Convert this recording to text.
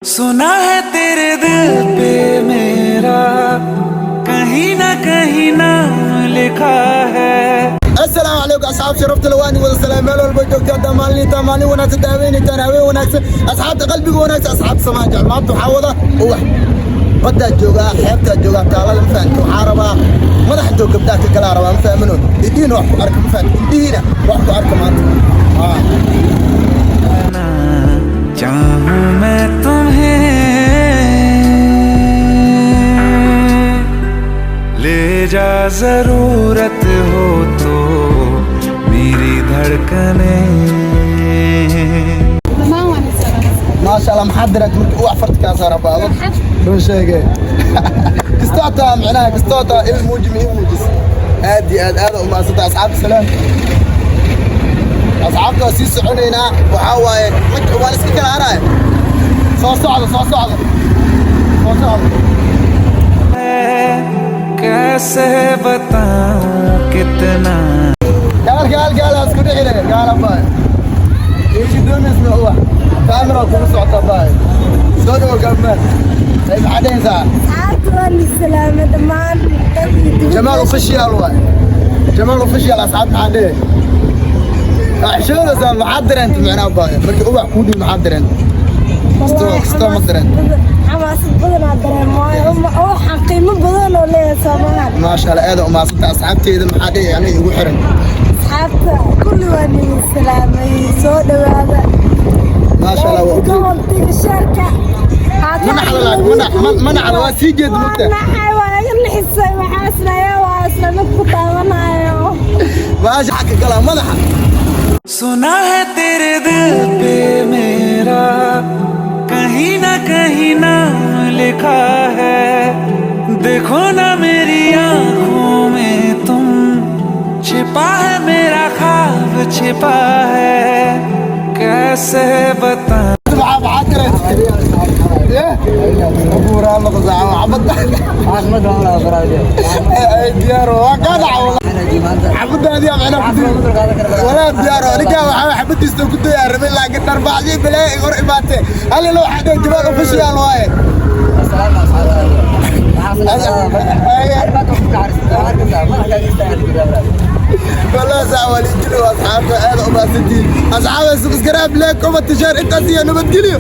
सुना है तेरे दिल पे मेरा कहीं ना कहीं नाम लिखा है। Asalaamu calaykum, asxaab sharafta leh, waan wada salaam. Meel walba joogta hadda maalinta maalin wanaagsan, daaweynaytaan haween wanaagsan, asxaabta qalbiga wanaagsan, asxaabta samaan jecel. Maanta waxaa wada Ubax, baddaa joogaa, xeebtaa joogaa, taalada, ma fahamti? Waxaa rabaa madax intoo gabdhaha ka galaa rabaa, ma fahmino? Indhihiina wax ku arka, ma fahamti? Indhihiina wax ku arka maanta. ना चाहूं मैं तुम्हें, ले जा जरूरत हो तो मेरी धड़कने। Dhammaan waan isalaamay. Maasha Allah, maxaad dareentay markii Ubax farta kaa saara baado? Run sheege, kastoo taa micnaha, kastoo taa il muujim ii muujis. Aad iyo aad aad u mahadsantahay. Asxaabta salaam. Asxaabta waa sii soconaynaa. Waxaa waaye waa la iska kala haraya. Soo socda, soo socda, soo socda. कैसे बताऊं कितना Gaal, gaal, gaal, isku dhicine gaala baay. Ishi doonaysna Ubax, kaamera kugu socota baay. Soo dhawo gabmaan. Ay, maxaa dhahaysaa? Asxaabta waan isalaamay dhammaan dadkii dibadda. Jamaal Official waay, Jamaal Official. Asxaab, maxaa dhehe? Xishoodasaa. Maxaad dareentay micnaha baay markii Ubax kuu dhiib? Maxaad dareentay? Wallaahi kastoo ma dareentay? Xamaasad badanaa dareemo, waayo waxaan qiimo badan oo leeyahay Soomaali. Maasha Allah, aad u mahadsantahay. Asxaabteeda maxaa dhehe aniga igu xiran? Asxaabta kulli waan idin salaamay, soo dhawaada. Maasha Allah, waa Comment-iga, share-ka. Ma naxda laakiin, ma naxda, waa sii jeed mugta. Waa naxay, waa iga nixisay, waxaa islaya waa isla mid ku daawanayo. Maasha xagga galaa madaxa. सुना है तेरे दिल पे मेरा कहीं ना कहीं नाम लिखा है। देखो ना, मेरी आंखों में तुम छिपा है, मेरा ख्वाब छिपा है। कैसे बता maxaa dareentay? Abuuraa noqda xabadda ay diyaar waa kaa dhaca xabadaadii macnaa ku walaa diyaar. Ninkaa waxaa xabadiisa ku dayaa rabay, laakiin dharbacdii balaa hor imaatee. Halilo waxaa dheh Jamaal Official waaye. والله ساعة ولي. أصحابنا هذا أبا ستين. أصحاب subscribe, like, comment, share. Intaas iyo nabadgelyo.